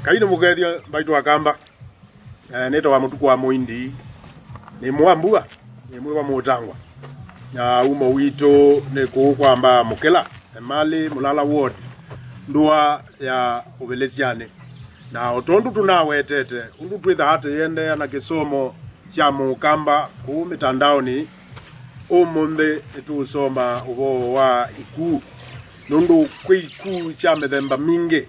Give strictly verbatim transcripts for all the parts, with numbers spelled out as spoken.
Ngai nĩ mũkethyo mbaitũ Akamba. Eh, nĩtawa Mũtuku wa Mũindi. Nĩ Mwambua, nĩ mwĩwa Mũtangwa. Na umo witũ nĩ kũu kwa Mbaa Mũkĩla, Emali, Mũlala Ward, ndũa ya Ũvĩlĩsyanĩ. Na o tondũ tũnawetete, ũndũ twĩthaa tũyĩendeea na kĩsomo kya Mũkamba kũu mĩtandaonĩ, ũmũnthĩ nĩtũũsoma ũvoo wa ikuu, nũndũ kwĩ ikuu sya mĩthemba mingĩ.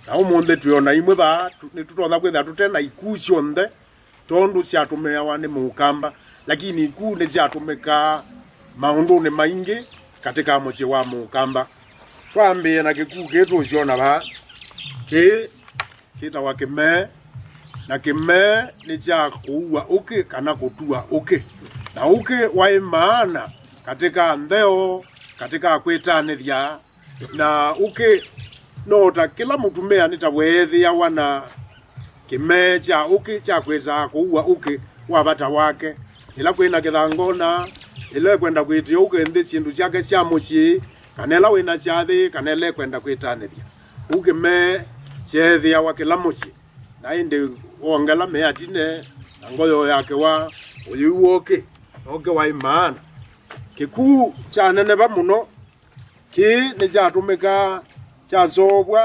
Na ũmũnthĩ twĩona imwe vaa, tu- nĩtũtonya kwĩthĩa tũte na ikuu syonthe, tondũ syatũmĩawa nĩ Mũkamba, lakini ikuu nĩsyatũmĩkaa maũndũnĩ maingĩ katĩ ka mũsyĩ wa Mũkamba. Twambĩĩe na kĩkuu kĩĩ tũũsyona vaa. Kĩĩ kĩtawa kĩmee, na kĩmee nĩ kya kũua ũkĩ kana kũtua ũkĩ. Na ũkĩ waĩ maana katĩ ka ntheo, katĩ ka kwĩtanĩthya, na ũkĩ no ta kĩla mũtumĩa nĩ ta weethĩawa na kĩmee kya ũkĩ kya kwĩsaa kũua ũkĩ wa vata wake, ĩla kwĩ na kĩthangona, ĩla ekwenda kwĩtĩa ũkĩ nthĩ syĩndũ syake sya mũsyĩ, kana ĩla wĩ na kyathĩ, kana ĩla ekwenda kwĩtanĩthya. Ũu kĩmee kyeethĩawa kĩla mũsyĩ, na ĩndĩ wongela meatine na ngoyo ya kĩwa ũyĩu wokĩ, nokĩ waĩ maana. Kĩkuu kyaneneva mũno. Kĩĩ nĩkyatũmĩkaa, kyaseũvw'a,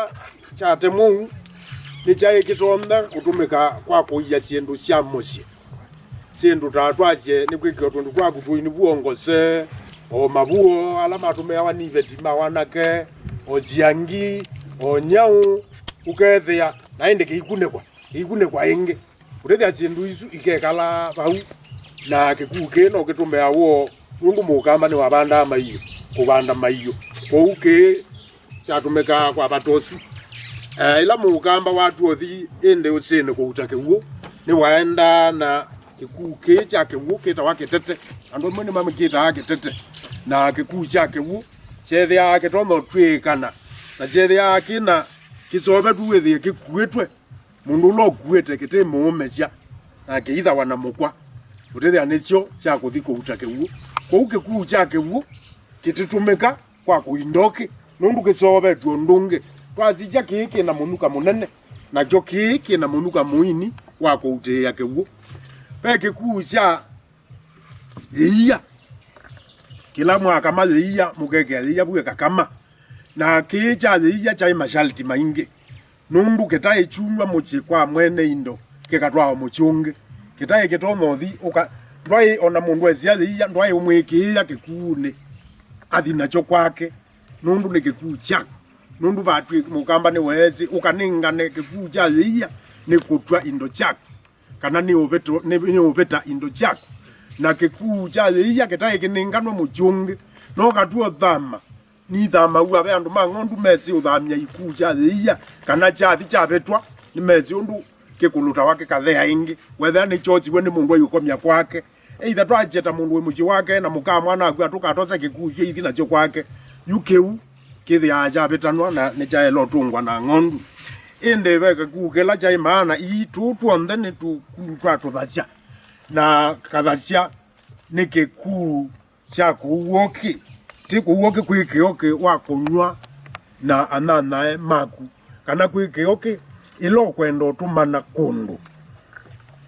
kyatemwa ũu, nĩkyaĩ kĩtonya kũtũmĩka kwa kũia syĩndũ sya mũsyĩ. Syĩndũ ta twasye nĩ kwĩkĩwa tũndũ twaku tũini vuo ngose, o mavuo ala matũmĩawa nĩ iveti ma wanake, o syangi, o nyaũ, ũkethĩa, na ĩndĩ kĩikunĩkwa, kĩikunĩkwa ĩngĩ. Kũtethya syĩndũ isu ikekalaa vau, na kĩkuu kĩĩ no kĩtũmĩawa woo, nũndũ Mũkamba nĩwavandaa maiũ, kũvanda maiũ. Kwoou kĩĩ kyatũmĩkaa kwa vata ũsu. Eh, ĩla Mũkamba watua ũthi ĩndĩ ũsĩnĩ kũuta kĩw'ũ, nĩwaendaa na kĩkuu kĩĩ kya kĩw'ũ kĩtawa kĩtete. Andũ amwe nĩmamĩkĩtaa kĩtete. Na kĩkuu kya kĩw'ũ kyethĩaa kĩtonya ũtw'ĩĩkana, na kyethĩaa kĩna kĩsovetu wĩthĩe kĩkuĩtwe. Mũndũ ũla ũkuĩte kĩtĩmũũmesya, na kĩithawa na mũkwa, ũtethĩa nĩkyo kya kũthi kũuta kĩw'ũ. Kwoou kĩkuu kya kĩw'ũ kĩtitũmĩka kwa kũinda ũkĩ, nũndũ kĩsoovetw'e ũndũ ũngĩ. Twasikya kĩĩ kĩ na mũnuka mũnene, nakyo kĩĩ kĩ na mũnuka mũini wa kũutĩĩa kĩw'ũ. Ve kĩkuu kya yĩia. Kĩla mwakama yĩia, mũkekĩa yĩia vu ĩkakama. Na kĩĩ kya yĩia kyaĩ mashalti maingĩ, nũndũ kĩtaĩ kyumw'a mũsyĩ kwa mwene indo kĩkatwawa mũsyĩ ũngĩ. Kĩtaĩ kĩtonya ũthi ũka, ndwaĩ o na mũndũ esĩa yĩia, ndwaĩ ũmwĩkĩĩa kĩkuunĩ athi nakyo kwake, nũndũ nĩ kĩkuu kyaku. Nũndũ vatw'ĩ Mũkamba nĩweesĩ ũkanengane kĩkuu kya yĩia nĩ kũtw'a indo syaku, kana nĩ ũvĩtũ- nĩ- nĩ ũvĩta indo syaku. Na kĩkuu kya yĩia kĩtaĩ kĩnenganwe mũsyĩ ũngĩ, no katw'e ũthama. Nĩithamaw'a ve andũ ma ng'ondu mesĩ ũthamya ikuu kya yĩia, kana kyathi kyavĩtwa, nĩmesĩ ũndũ kĩkũlũtawa kĩkathea ĩngĩ. Wethĩa nĩkyosiw'e nĩ mũndũ aiũkomya kwake, either twakye ta mũndũ wĩ mũsyĩ wake na mũka mwana aku atũkatose kĩkuu kyo ithi nakyo kwake, yu kĩu kĩthĩaa kyavĩtanwa na nĩkyaĩle ũtũngwa na ng'ondu. Ĩndĩ ve kĩkuu kĩla kyaĩ maana ii, tũu tw'onthe nĩ tũkuu twa tũthasya, na kathasya nĩ kĩkuu kya kũua ũkĩ. Ti kũua ũkĩ kwĩ kĩo kĩ wa kũnyw'a na anyanyae maku, kana kwĩ kĩo kĩ ĩla ũkwenda ũtũmana kũndũ.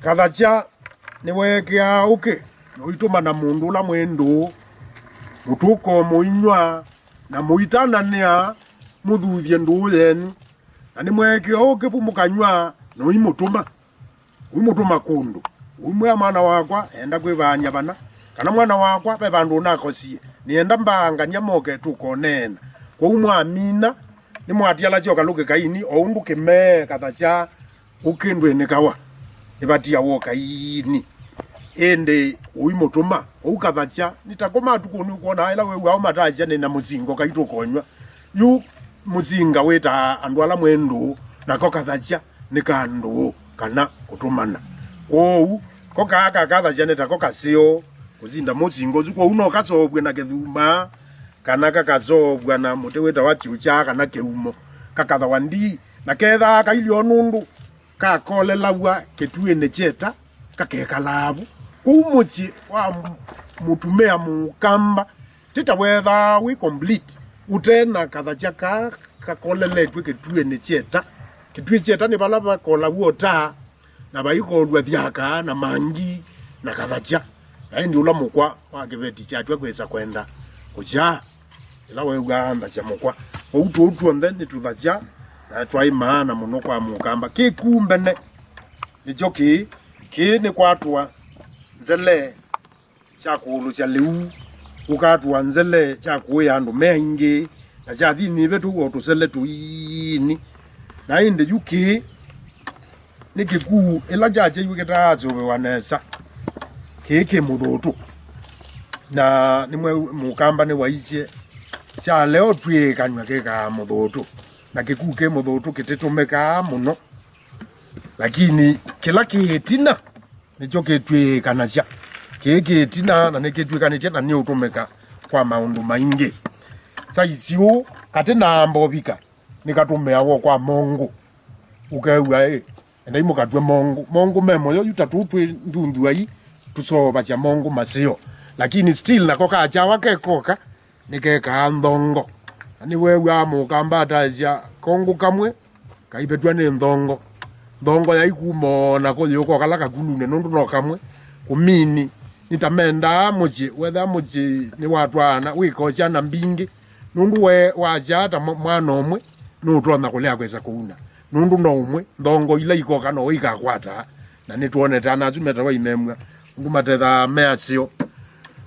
Kathasya nĩweekĩaa ũkĩ, na ũitũmana mũndũ ũla mwĩ ndũũ, mũtũko mũinyw'a, na mũitananĩa mũthuthye ndũũ yenyu. Na nĩmweekĩa ũkĩ vu mũkanyw'a, na ũimũtũma. Ũimũtũma kũndũ. Ũimwĩa, "Mwana wakwa enda kwĩvaany'a vana," kana, "Mwana wakwa ve vandũ ũnakosie, nĩenda mbaangany'a moke tũkoneena." Kwoou mwamina, nĩmwatialasya ũkalũke kaini, o ũndũ kĩmee kathasya ũkĩ ndwĩnĩkawa, nĩvatiawa o kaini. Ĩndĩ ũimũtũma, ũu kathasya, nĩ ta ko matukũnĩ ũkwonaa ĩla wĩw'aa ũmatasya, "Nĩ na mũsingo kai tũkonyw'a." Yu mũsinga wĩtaa andũ ala mwĩ ndũũ, nako kathasya nĩ ka ndũũ kana kũtũmana. Kwoou ko kaa kakathasya nĩ tako kaseo kũsinda mũsinga ũsu, kwoou no kasoovw'e na kĩthuma, kana kakasoovw'a na mũtĩ wĩtawa kyũkya kana kĩumo, kakathawa ndii, na kethaa kailyo nũndũ kakolelaw'a kĩtuĩnĩ kyeta, kakekalaa vu. Kũu mũsyĩ wa mũtumĩa Mũkamba, ti ta wethaa wĩ complete ũte na kathasya kaa kakoleletw'e kĩtuĩnĩ kyeta, Kĩtuĩ kyeta nĩ vala vakolaw'a ũtaa, na vaikolw'a thyaka, na mangi, na kathakya. Na ĩndĩ ũla mũkwa wa kĩveti kyatw'a kwĩsa kwenda kũkya, ĩla wew'aa nthakya mũkwa. Kwoou tũu tw'onthe nĩ tũthakya, na twaĩ maana mũno kwa Mũkamba. Kĩkuu mbene nĩkyo kĩĩ. Kĩĩ nĩ kwatũa nzele kya kũũlũsya lĩu, ũkatũa nzele kya kũĩa andũ me aingĩ, na kyathi nĩve tũu o tũsele tũini. Na ĩndĩ yu kĩĩ nĩ kĩkuu, ĩla kyakyaiwe kĩtaasũvĩwa nesa, kĩĩ kĩ mũthũtũ. Na nĩmwe Mũkamba nĩwaisye, kya leo twĩĩkanw'a kĩkaa mũthũtũ, na kĩkuu kĩ mũthũtũ kĩtĩtũmĩkaa mũno. Lakini kĩla kĩ ĩtina nĩkyo kĩtw'ĩĩkanasya. Kĩĩ kĩ ĩtina na nĩkĩtw'ĩkanĩtye na nĩũtũmĩka kwa maũndũ maingĩ. Saisi ũũ, katĩ naamba ũvika, nĩkatũmĩawa kwa mongũ. Ũkew'a ĩ, endai mũkatw'e mongũ. Mongũ me mũyo yu ta tũu twĩ ndundhu ai, tũsoovasya mongũ maseo. Lakini still nako kakyawa kekoka, nĩkekaa nthongo. Na nĩwew'aa Mũkamba atasya, kongũ kamwe kaivetw'a nĩ nthongo. Nthongo yaikuma o nako yĩũka o kala kakulunĩ, nũndũ no kamwe. Kũmini, nĩ ta mendaa mũsyĩ, wethĩa mũsyĩ nĩwatwaana, wĩka o syana mbingĩ, nũndũ we wasyaa ta mwa-, mwana ũmwe, nũtonya kũlea kwĩsa kũuna, nũndũ no ũmwe. Nthongo ila ikoka no we ikakwataa. Na nĩtwonete ana asu metawa imemw'a, nũndũ matethaa me aseo.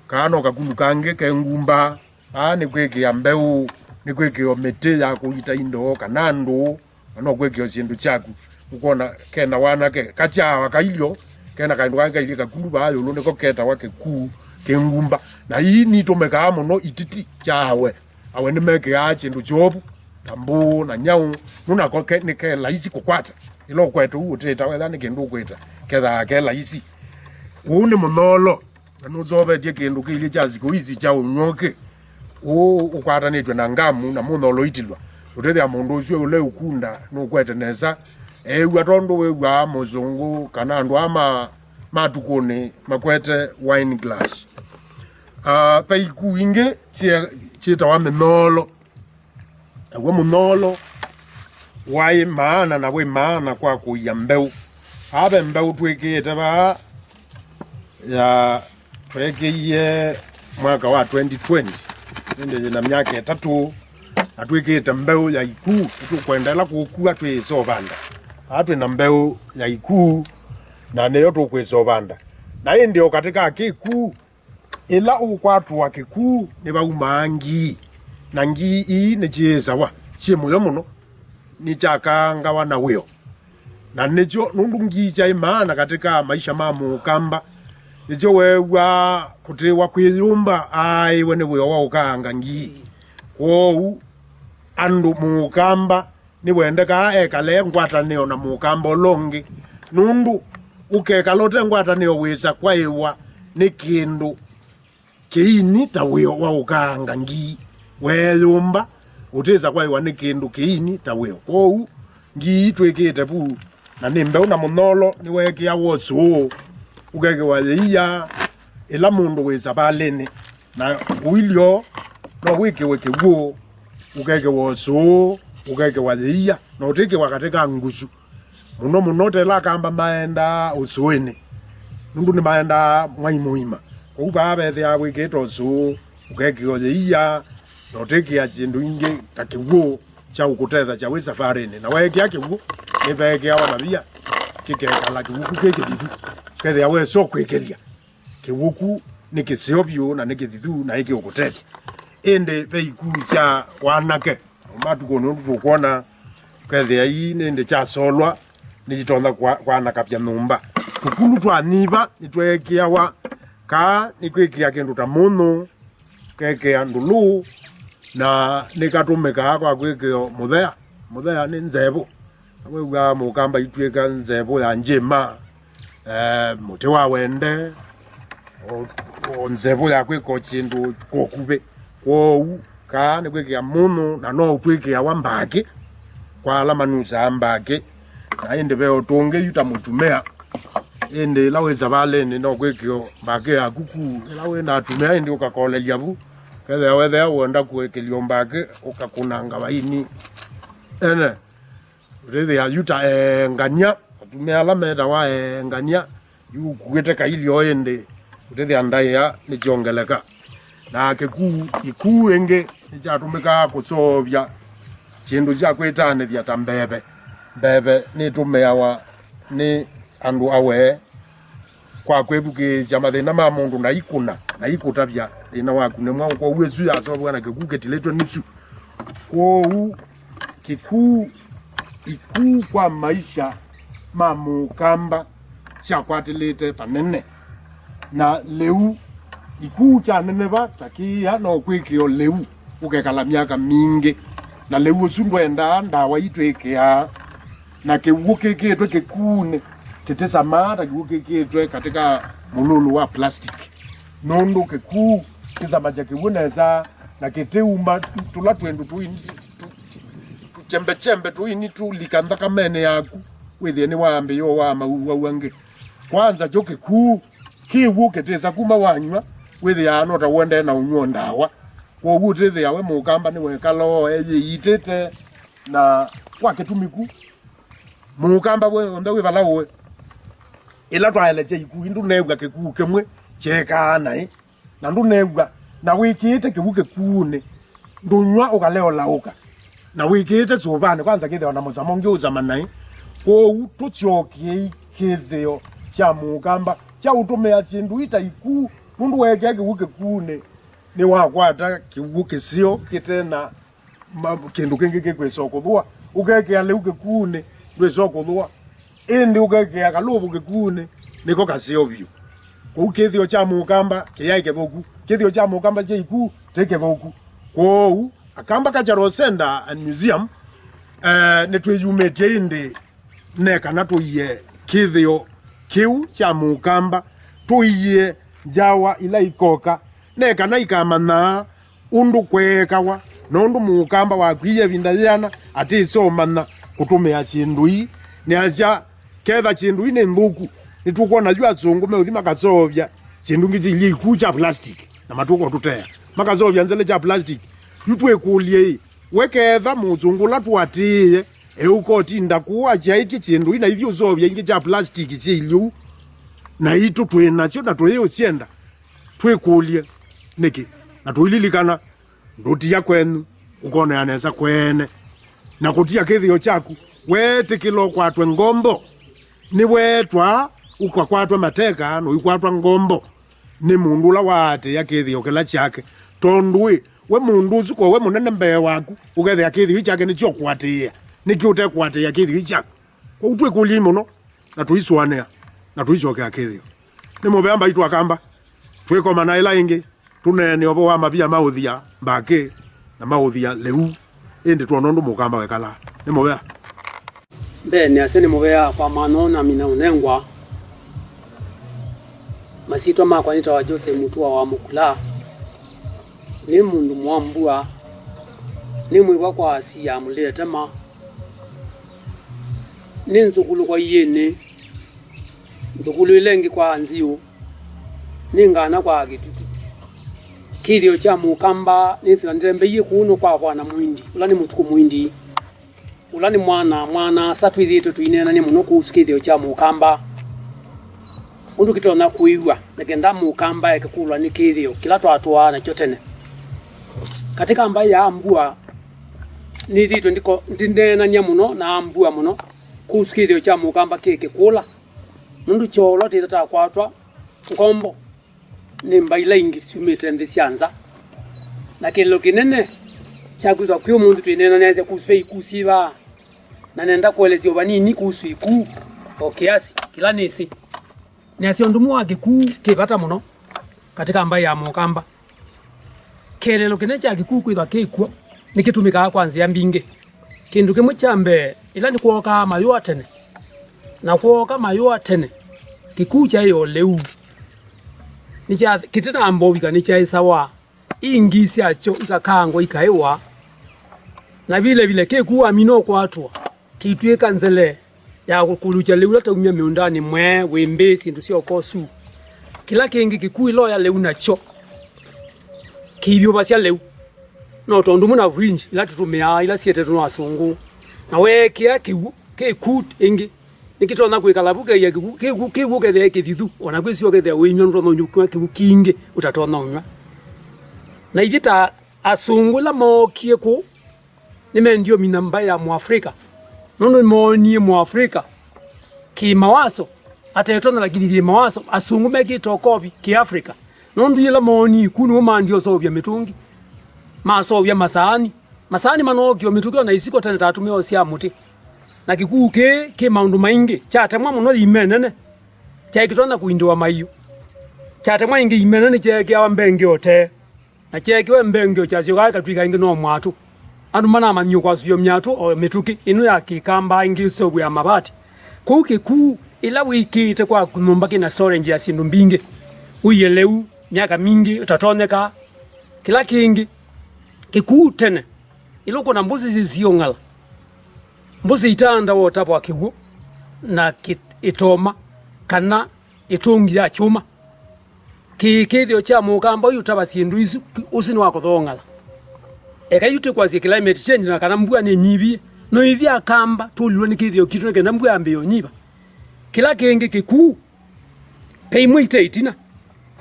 Kaa no kakulu kangĩ ke ngumba. Aa nĩ kwĩkĩa mbeũ, nĩ kwĩkĩa mĩtĩ ya kũita indo kana ndũũ, na no kwĩkĩa syĩndũ syaku. Ũkwona kena wanake kakyaawa kailyo, kena kaĩndũ kangĩ kailyĩ kakulu vaa ĩũlũ, nĩko ketawa kĩkuu kĩ ngumba. Na ii nitũmĩkaa mũno ititi kya awe. Awe nĩmekĩaa syĩndũ kyovu, ta mbũũ na nyaũ, nũnako ke, nĩ ke laisi kũkwata. Ĩla ũkwete ũu ũtĩta wetha nĩ kĩndũ ũkwĩta, kethaa ke laisi. Ũu nĩ mũnyoolo. Na nũsovetye kĩndũ kĩilye kya sikũ ici kya ũnyw'ũkĩ. Ũũ ũkwatanĩtw'e na ngamu na mũnyoolo ũitilwa. Ũtethya mũndũ ũsu ũla ũkunda nũkwete nesa. Eew'a tondũ wĩw'aa mũsũngũ kana andũ aa ma matukũnĩ makwete wine glass. Ah, ve ikuu ingĩ syĩ-, syĩtawa mĩnyoolo. Naw'o mũnyoolo waĩ maana na wĩ maana kwa kũia mbeũ. Aa ve mbeũ twĩkĩĩte vaa ya tweekĩie mwaka wa twenty twenty, ĩndĩ yĩna myaka ĩtatũ, na twĩkĩĩte mbeũ ya ikuu. Nĩtũkwenda ĩla kũkua twĩĩsovanda. Aa twĩ na mbeũ ya ikuu, na nĩyo tũkwĩsovanda. Na ĩndĩ o katĩ ka kĩkuu, ĩla ũkwatũa kĩkuu nĩvaumaa ngii, na ngii ii nĩsyĩĩsawa syĩ mũyo mũno, nĩsyakaangawa na wĩo. Na nĩkyo nũndũ ngii syaĩ maana katĩ ka maisha ma Mũkamba, nĩkyo weew'aa kũtĩĩwa kwĩyũmba aaĩwe nĩ wĩo wa ũkaanga ngii. Kwoou andũ Mũkamba nĩwendekaa ekale e ngwatanĩo na Mũkamba ũla ũngĩ, nũndũ ũkekala ũte ngwatanĩo wĩsa kwaĩwa nĩ kĩndũ kĩini ta wĩo wa ũkaanga ngii. Weeyũmba, ũtĩsa kwaĩwa nĩ kĩndũ kĩini ta wĩo. Kwoou ngii twĩkĩĩte vu, na nĩ mbeũ na mũnyoolo nĩweekĩawa ũsũũ, ũkekĩwa yĩia ĩla mũndũ wĩ savalĩnĩ. Na ũilyo no wĩkĩwe kĩw'ũ, ũkekĩwa ũsũũ, ũkekĩwa yĩia, na ũtĩkĩwa katĩ ka ngusu. Mũno mũno tela Akamba maendaa ũsũĩnĩ, nũndũ nĩmaendaa mwai mũima. Kwoou vaa vethĩaa wĩkĩĩte ũsũũ, ũkekĩwa yĩia, na ũtĩkĩa syĩndũ ingĩ ta kĩw'ũ kya ũkũtethasya wĩ safarĩnĩ. Na weekĩa kĩw'ũ, nĩveekĩawa mavia, kĩkekala kĩw'ũ kĩu kĩ kĩthithu, ũkethĩa wesa kwĩkĩlya. Kĩw'ũ kĩu nĩ kĩseo vyũ na nĩ kĩthithu na nĩkĩũkũtethya. Ĩndĩ ve ikuu sya wanake, matukũnĩ ũndũ tũkwona, ũkethĩa ii nĩ ĩndĩ kyasolwa, nĩsyĩtonya kwa-, kwanakavya nyũmba. Tũkulu twa nyiva nĩtweekĩawa, kaa nĩ kwĩkĩa kĩndũ ta mũnyũ, ũkekĩa ndũlũ, na nĩkatũmĩkaa kwa kwĩkĩa mũthea. Mũthea nĩ nzevũ. Wĩw'aa Mũkamba itw'ĩka nzevũ ya njĩma, eh, mũtĩ wa wende, o, o nzevũ ya kwĩka o syĩndũ kwa ũkuvĩ. Kwoou, kaa nĩ kwĩkĩa mũnyũ, na no ũtw'ĩkĩawa mbakĩ kwa ala manusaa mbakĩ. Na ĩndĩ ve o tũngĩ yu ta mũtumĩa, ĩndĩ ĩla wĩ savalĩnĩ no kwĩkĩo mbakĩ yaku kuu, ĩla wĩ na atumĩa ĩndĩ ũkakolelya vu, kethĩa wethĩa wenda kũĩkĩlyo mbakĩ ũkakũnanga vaini ene. Ũtĩthĩa yu ta eengania, atumĩa ala metawa eengania, yu ũkuĩte kailyo ĩndĩ, ũtĩthĩa ndaĩa nĩkyongeleka. Na kĩkuu, ikuu ĩngĩ nĩkyatũmĩkaa kũseũvya syĩndũ sya kwĩtanĩthya ta mbeve. Mbeve nĩtũmĩawa nĩ andũ awee kwa kwĩthukĩĩsya mathĩna ma mũndũ, na ikũna, na ikũtavya thĩna waku nĩ mwaũ. Kwoou ĩsu yaseũvw'a na kĩkuu kĩtilĩtwe nusu. Kwoou kĩkuu, ikuu kwa maisha ma Mũkamba syakwatĩlĩte vanene. Na lĩu, ikuu kyaneneva ta kĩĩa no kwĩkĩo lĩu ũkekala myaka mingĩ. Na lĩu ũsu ndwendaa ndawa itwĩkĩaa. Na kĩw'ũ kĩkĩĩtwe kĩkuunĩ kĩtĩsamaa ta kĩw'ũ kĩkĩĩtwe katĩ ka mũlũlũ wa plastic, nũndũ kĩkuu kĩsamasya kĩw'ũ nesa na kĩtĩuma tũla twĩndũ tũini, tũ-, tũchembechembe tũini tũlika nthakamenĩ yaku, wĩthĩe nĩwaambĩĩa ũwaa mauwau angĩ. Kwanza kyo kĩkuu, kĩw'ũ kĩtĩsa kuma wanyw'a, wĩthĩaa no ta wendee na ũnyw'o ndawa. Kwoou ũtĩthĩa we Mũkamba nĩwekala o eyĩitĩte na kwa kĩtumi ku. Mũkamba we onthe wĩ vala ũĩ, ĩla twaelekya ikuu, ndũneew'a kĩkuu kĩmwe kyeekaa naĩ, na ndũneew'a, na wĩkĩĩte kĩw'ũ kĩkuunĩ, ndũnyw'a ũkaleolaũka, na wĩkĩĩte sũvanĩ, kwanza kĩthĩwa na mũsamo ũngĩ ũsama naĩ. Kwoou tũsyokeei kĩthĩo kya Mũkamba kya ũtũmĩa syĩndũ ita ikuu, nũndũ weekĩa kĩw'ũ kĩkuunĩ, nĩwakwata kĩw'ũ kĩseo kĩte na ma-, kĩndũ kĩngĩ kĩkwĩsa kũthũa. Ũkekĩa lĩu kĩkuunĩ, ndwĩsa kũthũa. Ĩndĩ ũkekĩa kalũvũ kĩkuunĩ, nĩko kaseo vyũ. Kwoou kĩthĩo kya Mũkamba kĩyaĩ kĩthũku. Kĩthĩo kya Mũkamba kya ikuu ti kĩthũku. Kwoou Akamba Cultural Center and Museum, eh, nĩtwĩyumĩtye ĩndĩ ne kana tũie kĩthĩo kĩu kya Mũkamba, tũie njawa ila ikoka, ne kana ikamanyaa ũndũ kweekawa, na ũndũ Mũkamba wakwie ĩvinda yĩana atĩsomanya kũtũmĩa syĩndũ ii. Nĩasya, ketha syĩndũ ii nĩ nthũku, nĩtũkwona yu asũngũ meũthi makaseũvya syĩndũ ingĩ syĩ ilyĩ ikuu kya plastic, na matũka ũtũtea, makaseũvya nzele kya plastic. Yu twĩkũlye-ĩ, we ketha mũsũngũ ũla tũatĩĩe eũka ũtinda kũu akyaĩtye syĩndũ ii na ithyĩ ũseũvya ingĩ kya plastic syĩ ilyĩ ũu, na itũ twĩ nasyo na tũyĩũsyenda, twĩkũlye nĩkĩ? Na tũililikana, ndũtia kwenyu, ũkonea nesa kweene, na kũtia kĩthĩo kyaku, weetĩkĩla ũkwatwe ngombo. Nĩweetwa ũkakwatwe mateka na ũikwatwa ngombo nĩ mũndũ ũla waatĩĩa kĩthĩo kĩla kyake. Tondũ-ĩ, we mũndũ ũsu ko we mũnene mbee waku, ũkethĩa kĩthĩo kyake nĩkyo ũkũatĩĩa. Nĩkĩ ũtekũatĩĩa kĩthĩo kyaku? Kwoou twĩkũlyei mũno, na tũisũanĩa, na tũisyokea kĩthĩo. Nĩ mũvea mbaitũ Akamba, twĩkomana ĩla ĩngĩ, tũneene ũvoo wa mavia ma ũthia mbakĩ na ma ũthia lĩu, ĩndĩ twona ũndũ Mũkamba wekalaa. Nĩ mũvea. Mbee nĩasya nĩ mũvea kwa mwana ũũ namina ũnengwa. Masyĩtwa makwa nĩtawa Jose Mũtua wa Mũkula. Nĩ mũndũ mwa Mbua. Nĩ mwĩw'a kwa Asia Mũlĩetema. Nĩ nzũkũlũ kwa Iĩnĩ. Nzũkũlũ ĩla ĩngĩ kwa Nziũ. Nĩ ngana kwa Kĩtutu. Kĩthĩo kya Mũkamba nĩthĩwa ndĩtembeie kũũ nũkwakwa na Mũindi, ũla nĩ Mũtukũ Mũindi. Ũla nĩ mwana, mwana-a-asa twĩthĩĩtwe tũineenany'a mũno kũhusu kĩthĩo kya Mũkamba. Ũndũ kĩtonya kũĩw'a, nĩ kenda Mũkamba eke kũlwa nĩ kĩthĩo kĩla twatũaa nakyo tene. Katĩ ka mbaĩ ya Ambua, nĩthĩĩtwe ndiko-, ndineenany'a mũno na Ambua mũno kũhusu kĩthĩo kya Mũkamba kĩke kũla. Nũndũ kyoolwa tĩtatakwatwa ngombo nĩ mbaĩ ila ingĩ syumĩte nthĩ sya nza. Na kĩlĩlo kĩnene kya kwĩthwa kwĩ ũmũnthĩ twĩneenanĩasya kũhusu ve ikuu syĩva, na nenda kũelesya o vanini kũhusu ikuu o kĩasi kĩla nĩsĩ. Nĩasya ũndũ ũmwe wa kĩkuu kĩ vata mũno katĩ ka mbaĩ ya Mũkamba. Kĩeleelo kĩnene kya kĩkuu kwĩthwa kĩ kw'o nĩkĩtũmĩkaa kwa nzĩa mbingĩ. Kĩndũ kĩmwe kya mbee, ĩla nĩkwookaa mayũa tene, na kwooka mayũa tene, kĩkuu kyaĩ o lĩu. Nĩkya-, kĩtĩ na mbovika nĩkyaĩsawa, ingii syakyo ikakangwa ikaĩwa, na vilevile kĩkuu wamina ũkwatwa, kĩitw'ĩka nzele ya kũkulukya lĩu ũla taumya mĩũndanĩ mwee, wĩmbĩ, syĩndũ sya ũkosu. Kĩla kĩngĩ kĩkuu ĩloya lĩu nakyo kĩivyũvasya lĩu. No tondũ ũmwe na fringe ila tũtũmĩaa, ila syetetwe nĩ asũngũ, Na weekĩa kĩw'ũ kĩkuu ĩngĩ, nĩkĩtonya kwĩkala vu kĩia kĩw'ũ, kĩw'ũ, kĩw'ũ kethĩa kĩthithu, o na kwĩsĩ ũkethĩa wĩnyw'a nũtonya ũnywa kĩw'ũ kingĩ ũtatonya ũnyw'a. Na ithyĩ ta asũngũ ĩla mookie kũu, nĩmendie ũmina mbaĩ ya Mũafrika, nũndũ nĩmoonie Mũafrika kĩ-mawaso atetonya, lakini kĩ-mawaso asũngũ mekĩte ũkovi kĩ-Afrika. Nũndũ yĩla moonie ĩkuu nĩw'o maandie ũseũvya mĩtũngi, maseũvya masaani. Masaani manookie o mĩtũkĩ, o na isiko tene tatũmĩaa o sya mũtĩ. Na kĩkuu kĩĩ kĩ maũndũ maingĩ, kyatemwa mũno iime nene, kyaĩ kĩtonya kũindĩwa maiũ. Kyatemwa ĩngĩ iime nene kyeekĩawa mbengĩ o tee, na kyeekĩwe mbengĩ o kyasyokaa kĩkatw'ĩka ĩngĩ no mwatũ. Andũ manamanyie kwasũvya myatũ o mĩtũkĩ ĩno ya kĩkamba ĩngĩ ĩseũvw'e ya mavati. Kwoou kĩkuu ĩla wĩkĩĩte kwaku nyũmba kĩna storage ya syĩndũ mbingĩ, ũielewu myaka mingĩ ũtatonyeka. Kĩla kĩngĩ, kĩkuu tene, ĩla ũkwona mbũsĩ syĩsie ũng'ala, mbũsĩ itaandawa ũtavwa kĩw'ũ na kĩ-, ĩtoma kana ĩtũngi ya kyũma. Kĩ-, kĩthĩo kya mũkamba ũyũ ũtava syĩndũ isu, ũsu nĩwakũthong'ala. Eka yu tĩkwasya climate change na kana mbua nĩnyivie, no ithyĩ akamba tũlilwe nĩ kĩthĩo kitũ nĩ kenda mbua yambĩĩe ũnyiva. Kĩla kĩngĩ kĩkuu, pe imwe ite ĩtina.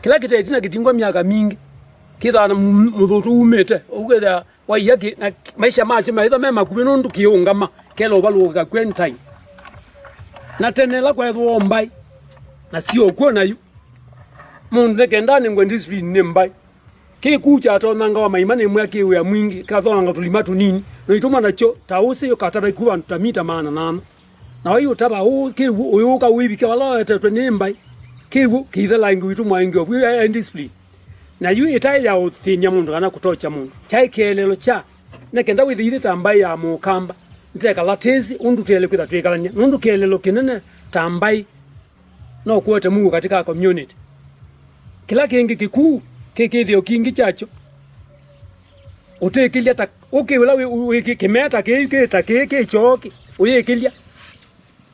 Kĩla kĩte ĩtina kĩtingwa myaka mingĩ, kĩthaa na mũ-, mũthũtũ umĩte, ũkethĩa waia kĩ, na maisha makyo maitha me makuvĩ nũndũ kĩũngama, kela ũvalũkĩka kw'e anytime. Na tene ĩla kwethĩwa mbaĩ, na sio kw'o nayu, mũndũ nĩkenda anengwe discipline nĩ mbaĩ. Kĩkuu kyatonyanga wa maima nĩ mwĩa kĩ wĩa mwingĩ, kĩkathonanga tũlima tũnini, na itũma nakyo ta ũsĩ ũkatava ĩkuu vandũ ta mita maana nana. Na wai ũtava ũũ, kĩw'ũ ũyũka ũivike vala waetetwe nĩ mbaĩ. Kĩw'ũ kĩithela ĩngĩ witũ mwaingi ovu ya discipline. Na yu ĩtaĩ ya ũthĩny'a mũndũ kana kũtokya mũndũ. Kyaĩ kĩeleelo kya, nĩ kenda wĩthĩithye ta mbaĩ ya mũkamba, nĩtekala tĩsĩ ũndũ tũele kwĩtha twĩkalany'a. Nũndũ kĩeleelo kĩnene ta mbaĩ no kũete mũuo katika community. Kĩla kĩngĩ kĩkuu, kĩ kĩthĩo kingĩ kyakyo. Ũtĩkĩlya ta ũkĩ ũla wĩ, wĩ kĩ-, kĩmea ta kĩĩ, kĩ ta kĩĩ, kĩ kyoo kĩ, ũyĩkĩlya.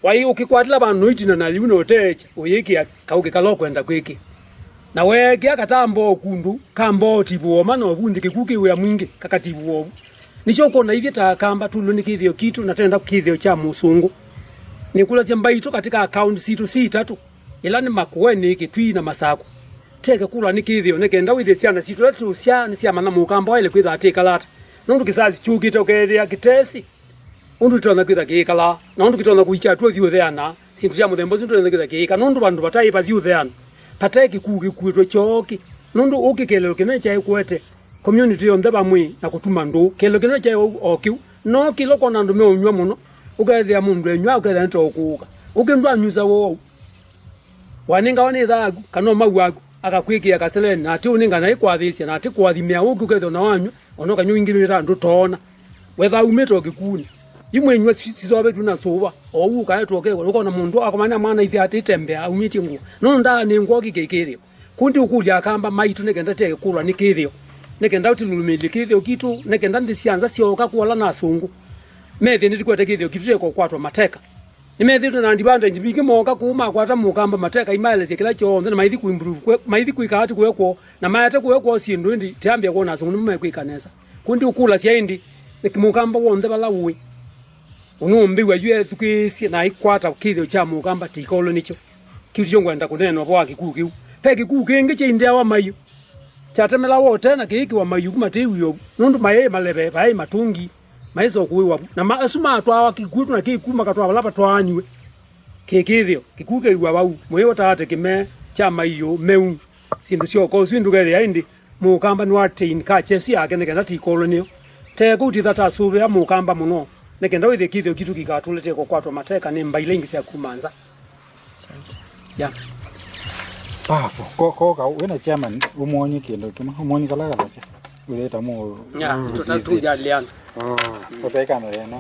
Waĩ ũkĩkwatĩla vandũ noitina na yu na ũteekya, ũyĩkĩa kaũkĩ kala ũkwenda kwĩkĩa. Na weekĩa katamboo kũndũ, kamboo ũtivũa ũma na ũvunthĩ kĩkuu kĩ wĩa mwingĩ, kakativũa ũvu. Nĩkyo ũkwona ithyĩ ta akamba tũlwe nĩ kĩthĩo kitũ na tenda kĩthĩo kya mũsũngũ. Nĩkũlasya mbaitũ katika akaunti sitũ si itatũ, ila nĩ Makueni, Kitui na Masakũ. Teke kũlwa nĩ kĩthĩo nĩ kenda wĩthĩe syana sitũ ila tũsyaa nĩsyamanya mũkamba waĩle kwĩtha atĩkala ata. Nũndũ kĩsasi kyũkĩte ũkethĩa kĩtesĩ ũndũ kĩtonya kwĩtha kĩĩkalaa, na ũndũ kĩtonya kũikya atw'o thiũtheanaa, syĩndũ sya mũthemba ũsu nĩtonya kwĩtha kĩĩka, nũndũ vandũ vataĩ vathiũtheana, vataĩ kĩkuu kĩkuĩtwe kyoo kĩ, nũndũ ũkĩ kĩeleelo kĩnene kyaĩ kũete community yonthe vamwe na kũtuma ndũũ. Kĩeleelo kĩnene kyaĩ o, o kĩu, no kĩla ũkona andũ meũnyw'a mũno, ũkethĩa mũndũ enyw'a, ũkethĩa nĩtoũkũũka. Ũkĩ ndwanyusa woo. Wanengawa nĩ ĩtha yaku, kana ũmau waku, akakwĩkĩa kaseleni, na atĩ ũnenga na ĩkwathĩĩsya, na atĩ kũathimĩa ũkĩ ũkethĩa na wanywa, ona ũkanywa ingĩ nĩ ta ndũtoona. Wetha aumĩte o kĩkuunĩ. Yu mwĩnywa si-, sisovetw'e na sũva, o ũu ũkaetwa ũkew'a, ũkona mũndũ akomana mwana ithe atĩ tembea, aumĩtye ngũa. Nũndũ ndaanengwa ũkĩ kĩkĩthĩo. Kũndĩ ũkũlya akamba maitũ nĩ kenda teke kũlwa nĩ kĩthĩo. Nĩ kenda ũtilũlũmĩlye kĩthĩo kitũ, nĩ kenda nthĩ sya nza syooka kũala na asũngũ. Methĩnĩtye kwete kĩthĩo kitũ teke ũkwatwa mateka. Nĩmethĩĩtwe na advantage mbingĩ, mooka kũu makwata mũkamba mateka, imaelesya kĩla kyonthe, na maithi kũimprove kwe-, maithi kwĩka ati kũe kwoo, na maete kũe kwoo syĩndũ, ĩndĩ tiambĩa kwona asũngũ nĩmo mekwĩka nesa. Kũndĩ ũkũlasya ĩndĩ, nĩkĩ mũkamba w'onthe vala ũĩ, ũnũmbĩw'a yu ethukĩĩsye na aikwata kĩthĩo kya mũkamba tĩikolwe nĩkyo? Kĩu tikyo ngwenda kũneena ũvoo wa kĩkuu kĩu. Ve kĩkuu kĩngĩ kyaindeawa maiũ. Kyatemelawa ũtee na kĩĩkĩwa maiũ kuma tĩĩ wĩovu, nũndũ maĩ maleve, vaĩ matũngi, maĩsa ũkũĩwa vu. Na ma-, asu matwawa kĩkw'ũ na kĩkw'ũ makatwaa vala vatwaaniwe. Kĩkĩthĩo, kĩkw'ũ kĩw'a vau, mũĩ ũtaate kĩmee kya maiũ meu. Syĩndũ sya ũkoo ũsu ndũkethĩa ĩndĩ mũkamba nĩwatain ka kyesũ yake nĩ kenda tikolwe nĩyo. Te kũu titha tasũvĩa mũkamba mũno, nĩ kenda wĩthĩe kĩthĩo kitũ kĩkatũlete kũkwatwa mateka nĩ mbaĩ ila ingĩ sya kuma nza. Ya. Powerful. Ko, ko ka, wĩna chairman, ũmwony'e kĩndũ kĩmwe, ũmwony'e kala kalasya. Ũyĩta mũ-, ya, mũ-, tũta-, tũjaliana. Ũsaĩkana yena.